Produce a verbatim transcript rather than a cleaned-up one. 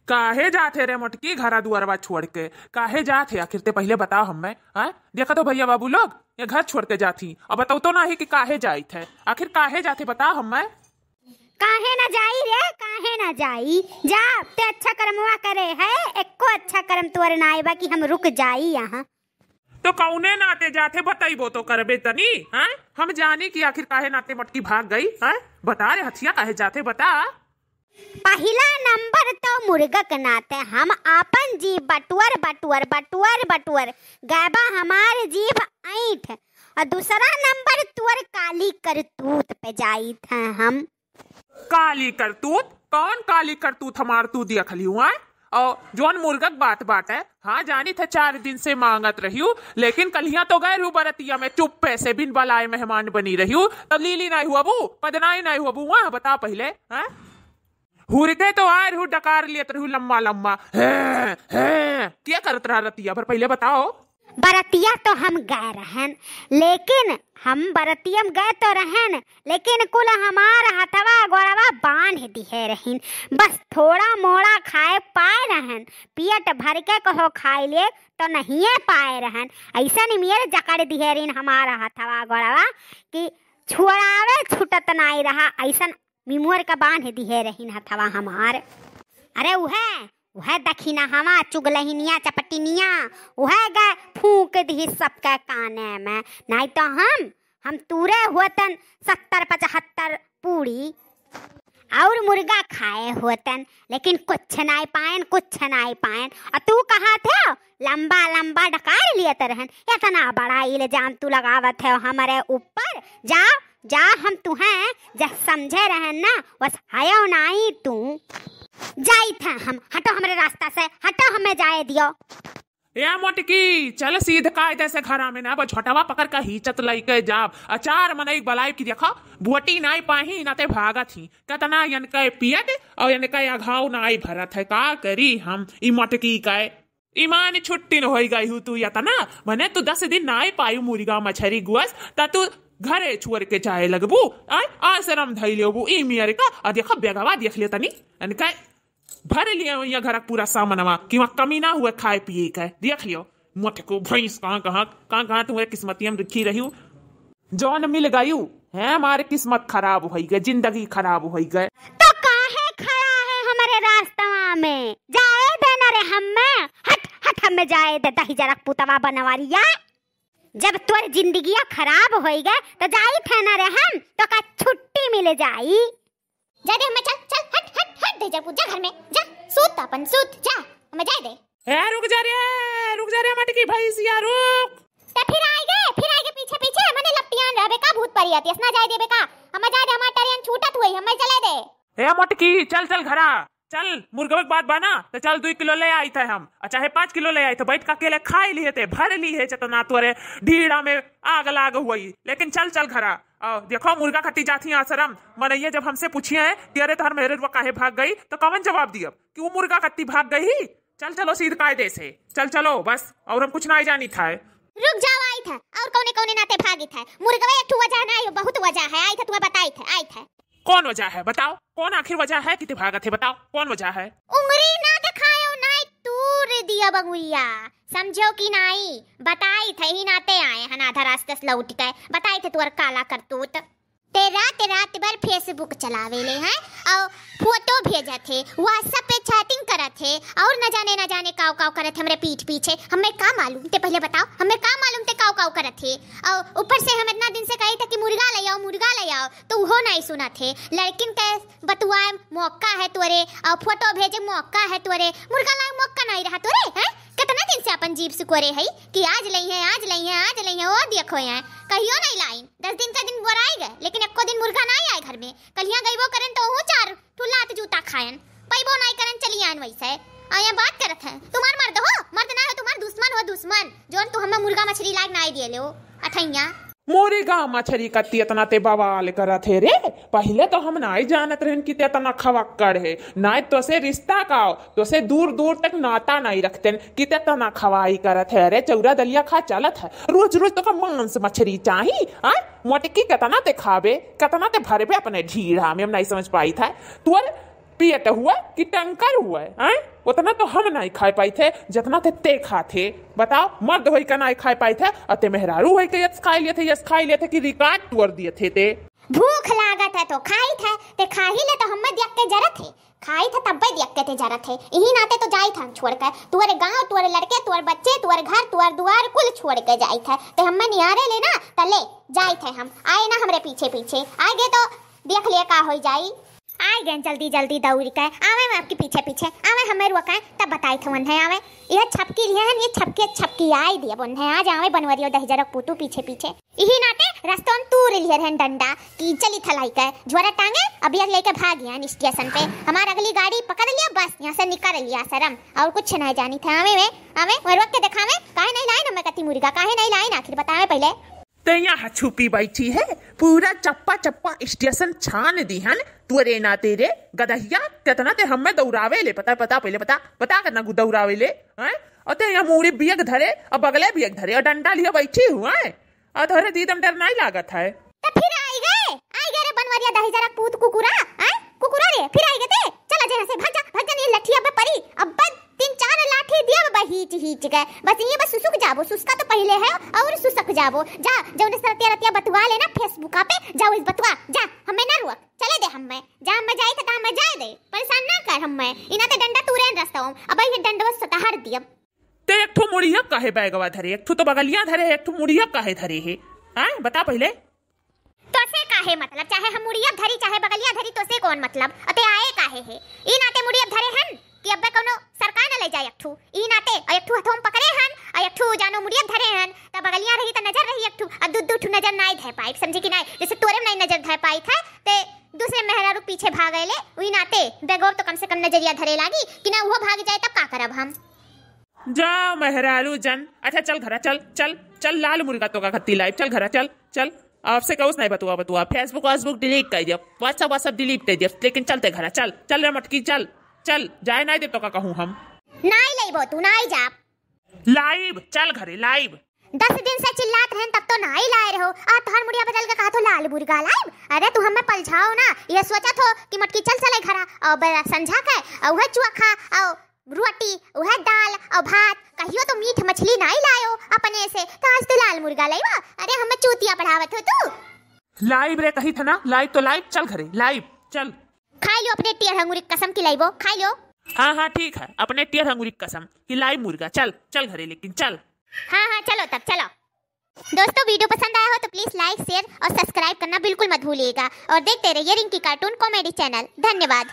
काहे जात है रे मोटकी घरा दुआरवा छोड़ के? काहे जात है आखिर ते पहिले बताओ हमें, हाँ? देखा तो भैया बाबू लोग ये घर छोड़ के जात ही, अब बताओ तो नाही कि काहे जाइत है, आखिर काहे जात है बताओ हमें। काहे ना जाई रे, काहे ना जाई? जा, ते अच्छा कर्मवा करे है, एको अच्छा कर्म तोर ना आइबा कि हम रुक जाई यहाँ। तो कौने नाते जाते बताइबो तो करबे तनी, हैं? हम जानी कि आखिर काहे नाते मोटकी भाग गई, हैं? बता रे हथिया काहे जाते बता। पहिला नंबर तो मुर्गा के नाते हम आपन जीभ बटुअर, बटुअर, बटुअर, बटुअर गैबा हमार जीभ ऐंठ। और दूसरा नंबर तुअर काली करतूत पे जाइत हैं हम। काली करतूत? कौन काली करतूत हमार तू दिया खली हुआ? और जौन मुर्गा के बात बाटे, हाँ, जानी थे चार दिन से मांगत रहियो, लेकिन कलिया तो गए रहू बरतिया में चुप्पे से बिन बलाए मेहमान बनी रहियो, तब लीली नाई हुआ बू, पदनाई नाई हुआ बू, वहाँ बता पहिले, हाँ? हुरके तो आए रहू, डकार लेत रहू लम्मा लम्मा, हैं, हैं, क्या करत रहा रतिया भर, पहिले बताओ। बरतिया तो हम गए रहन, लेकिन हम बरतिया में गए तो रहन, लेकिन कुल हमार हथवा गोड़वा बांध दिहे रहिन। बस थोड़ा मोड़ा खाए पाए रहन, पेट भर के कहो खाए ले तो नहीं पाए रहन। ऐसन मेर जकड़ दिहे रहिन हमार हथवा गोड़वा कि छुड़ावे छुटत नाई रहा, ऐसन मिमुअर का बांध दिहे रहिन हथवा हमार। अरे उहे, उहे दखिनहवा, चुगलहिनिया, चपटिनिया, उहे गए फूंक दिही सबके काने में। नाई तो हम, हम तूरे होतन सत्तर पचहत्तर पूड़ी और मुर्गा खाए होतन, लेकिन कुछ नाई पाएन, कुछ नाई पाएन। और तू कहा थे लंबा लंबा डकार लियत रहन, इतना बड़ा इल्जाम तू लगावत है हमरे ऊपर। जा, जा, हम तुहें जस समझे रहन ना, वस हयो नाई तू। जाइत है हम, हटो हमरे रास्ता से, हटो, हमें जाए दियो। ए मोटकी, चल सीध कायदे से घरा में ना, अब झोटवा पकड़ के हीचत लइके जाब। अचार मनई बलाई की देखा, बोटी नाई पाही, नाते भागत ही। कतना यनके पियत और यनके अघाव नाई भरत है, का करी हम ई मोटकी के? ईमान छुट्टी न होई गई हूँ तू यतना, मने तू दस दिन नाई पायू मुर्गा मछरी गुअस, त तू घरे छोड़ के जाए लगबू, आय आश्रम धई लेबू ई मियर का। आ देखो बेगवा देख ले तनी, अनका भर लिया यहाँ घर पूरा सामनवा कि वहाँ कमी ना हुए खाए पिए का। देख लियो मोटको भैंस कहाँ कहाँ, कहाँ कहाँ तुम्हारे किस्मतिया में रखी रही हूँ। जौन मिल गयू है, हमार किस्मत खराब होई गए, जिंदगी खराब होई गए। तो काहे खड़ा है हमरे रास्तवा में? जाए दे ना रे हम्मे, हट, हट हम्मे जाए दे, दही जरक पुतवा बनवरिया। जब तोर जिंदगिया खराब होई गए तो जाई थे ना रे हम, तो का छुट्टी मिल जाई? जा दे हम्मे, चल, चल, हट, हट, हट दे, जा, जा घर में, जा, सूत अपन, सूत, जा, हम्मे जाए दे। ए, रुक जा रे, रुक जा रे, मटकी भैंसिया, रुक। ते फिर आए गए, फिर आए गए पीछे, पीछे, मने लपटियान रहबे का, भूत परियत, यस ना जाए देबे का, हम्मे जाए दे, हमार टरियन छूटत हुई, हम्मे चले दे। ए, मटकी, चल, चल घरा, चल, मुर्गवे के बात बा ना, तो चल, दुई किलो ले आई थे हम, और चाहे पाँच किलो ले आई थे, बैठ का अकेले खाई लिए थे, भर ली है जतना तोरे ढीड़ा में आग लाग हुई, लेकिन चल, चल घरा। और देखो, मुर्गा खत्ती जाती आश्रम, मनैया जब हमसे पूछिए हैं कि अरे, तोहर मेहररुआ काहे भाग गई, तो कवन जवाब दियब कि वो मुर्गा खत्ती भाग गई ही? चल चलो सीध कायदे से, चल चलो बस, और हम कुछ ना जानी था। रुक जाओ, आई था, और कौने कौने नाते भागी था? मुर्गवे एक ठो वजह ना, बहुत वजह है, आई था तुम्हें बताई था, आई था। कौन वजह है बताओ, कौन आखिर वजह है कि ते भागत है बताओ, कौन वजह है? उंगरी ना दिखायो, नाई तूर दिया बंगुइया, समझो कि नाई? बताई थे ही नाते आए हैं आधा रास्ते से लौट के, बताई थे तुअर काला करतूत। ते रात रात भर Facebook चलावे ले हैं और फोटो भेजत है, WhatsApp पे chatting करत है और न जाने न जाने काव काव करत है हमरे पीठ पीछे। हमें का मालूम, ते पहले बताओ, हमें का मालूम ते काव काव करत है? और ऊपर से हम इतना दिन से कही था कि मुर्गा ले आओ, मुर्गा ले आओ, तो उहो नहीं सुनत है। लड़किन के बतुआए मौका है तोरे और फोटो भेजे मौका है तोरे, मुर्गा लाए मौका नहीं रहा तोरे, हैं? कितना दिन से अपन जीभ सिकोरे है कि आज लई है, आज लई है, आज लई है, ओ देखो यहाँ कहियो नहीं लाइन। दस दिन का दिन बोराए गए, लेकिन एको दिन मुर्गा नहीं आए घर में। कलिया गईबो करन तो हूँ चार ठो लात जूता खायन, पैबो नहीं करन, चली आन वैसे। और यहाँ बात करत है, तुम्हार मर्द हो, मर्द ना हो, तुम्हार दुश्मन हो, दुश्मन, जोन तू हमें मुर्गा मछली लाग नहीं दिए ले हो, अठैया। मुर्गा मछरी कत्ती इतना ते बवाल करत है रे, पहले तो हम नहीं जानत रहन कि ते इतना खवक्कड़ है, नहीं तो से रिश्ता का, तो से दूर दूर तक नाता नहीं रखतेन कि ते इतना खवाई करत है। अरे चौरा दलिया खा चलत है, रोज रोज तो का मांस मछरी चाही, आ? मोटकी कितना ते खाबे, कितना ते भरबे अपने ढीढ़ा में, हम नहीं समझ पाई था। तोर पियत हुआ कि टंकर हुआ, हैं? उतना तो हम नाहीं खाए पाइत है, जितना ते ते खात है। बताओ, मर्द होई का नाहीं खाए पाइत है, अते मेहरारू होई के यस खाए लेत है, यस खाए लेत है कि record तोड़ दियत है ते। भूख लागत है तो खाइत है, ते खाही ले तो हम्मे दियक के जरत है, खाइत है तब्बे दियक के ते जरत है। इही नाते तो जाइत है हम छोड़ के, तुअरे गाँव, तुअरे लड़के, तुअर बच्चे, तुअर घर, तुअर दुआर कुल छोड़ के जाइत है, ते हम्मे निहारे ले ना, त ले जाइत है हम, आए ना हमरे पीछे पीछे, आगे तो देख ले का होई जाई। आइ गए जल्दी जल्दी दौड़ के, आवे मैं आपके पीछे पीछे, आवे हमें रोके, तब बताई थे उन्हें आवे। ये छपकी लिए हन, ये छपकी छपकी आई दिया उन्हें, आज आवे बनवरियो दहिजरक पूतू पीछे पीछे। इही नाते रस्तों में तूर लिए रहन डंडा कि चली थलाई के, झोरा टांगे, अब ये लेके भाग गया स्टेशन पे। हमार अगली गाड़ी पकड़ लिया, बस यहाँ से निकल लिया शर्म, और कुछ नहीं जानी था। आवे मैं, आवे मैं रोक के दिखावे, काहे नहीं लाइन हमें कती मुर्गा, काहे नहीं लाइन आखिर बतावे पहले। ते यहाँ छुपी बैठी है, पूरा चप्पा चप्पा स्टेशन छान दिहन, तोरे नाते रे गदहिया, कितना ते हमें दौड़ावे ले, पता, पता, पहले बता, बता कितना गु-, दौड़ावे ले, हैं? और ते यहाँ मूड़ी बियक धरे, और बगले बियक धरे, और डंडा लिए बैठी हूँ, हैं? और धरे दीदम डर नहीं लागत है। तो फिर आई गए, आई गए रे बनवरिया दहिजरक पूत कुकुरा, हैं? कुकुरा रे, फिर आई गए ते, चला जे यहाँ से, भाग जा, भाग जा, नहीं लठिया पे परी, अब बस तीन चार लाठी दिया बाबा, हीच हीच के। बस ये बस सुसुक जाबो, सुसका तो पहले है और सुसक जाबो। जा, जौने से रतिया रतिया बतुआ लेना Facebook पे, जा उस बतुआ, जा, हमें ना रुआ, चले दे हमें। जा हमें जाए था, हमें जाए दे, परेशान ना कर हमें। इना ते डंडा तूरे रस्ता हम, अब ये डंडवा सतहर दियब। ते एक ठो मुड़िया काहे बैगवा धरे, एक ठो तो बगलिया धरे है, एक ठो मुड़िया काहे धरे है? हैं, बता पहले। तोसे काहे मतलब, चाहे हम मुड़िया धरी, चाहे बगलिया धरी, तोसे कौन मतलब? अते आए काहे है? ई नाते मुड़िया धरे हन कि अब्बे कौनो सरकार न ले जाए एक ठू। ई नाते, और एक ठू हथों पकड़े हन, और एक ठू जानो मुड़िया धरे हन, त बगलिया रही त नजर रही एक ठू, और दू, दू ठू नजर नाई धै पाई, समझे कि नाई? जैसे तोरे में नाई नजर धै पाई था, ते दूसरे मेहरारू पीछे भाग गए ले, ई नाते बेगोर तो कम से कम नजरिया धरे लागी कि ना वो भाग जाए, तब का करब हम? जा मेहरारू जन, अच्छा चल घरा, चल, चल, चल, लाल मुर्गा तोका खत्ती लाइब, चल घरा, चल, चल। आपसे कहूस नहीं बतुआ, बतुआ, Facebook, Facebook delete कर दिया, WhatsApp, WhatsApp delete कर दिया, लेकिन चलते घरा, चल, चल रे मटकी, चल, चल, जाए नहीं दे तोका कहूँ हम। नाई लइबो तू, नाई जा। लाइब, चल घरे, लाइब। दस दिन से चिल्लात रहन, तब तो नाई लाए रहो, आ तोहर मुड़िया बदल के कहा तो लाल मुर्गा लाइब। अरे तू हमें पलझाओ ना, ये सोचा थो कि मटकी चल चले घरा, और बड़ा संझा के, और वह चुआ खा, और रोटी, उहे दाल और भात, कहियो तो मीट मछली नाई लायो अपने से, तो आज तो लाल मुर्गा लाइबा। अरे, हमें चूतिया पढ़ावत हो तू। लाइब रे, कही था ना, लाइब तो लाइब, चल घरे, लाइब, चल। खाई लो अपने टेढ़ अंगुरी कसम की लाइबो, खाई लो। हाँ, हाँ, ठीक है, अपने टेढ़ अंगुरी कसम की लाइब मुर्गा, चल, चल घरे, लेकिन चल। हाँ, हाँ, चलो तब, चलो। दोस्तों, video पसंद आया हो तो please like, share और subscribe करना बिल्कुल मत भूलिएगा और देखते रहिए रिंकी cartoon comedy channel। धन्यवाद।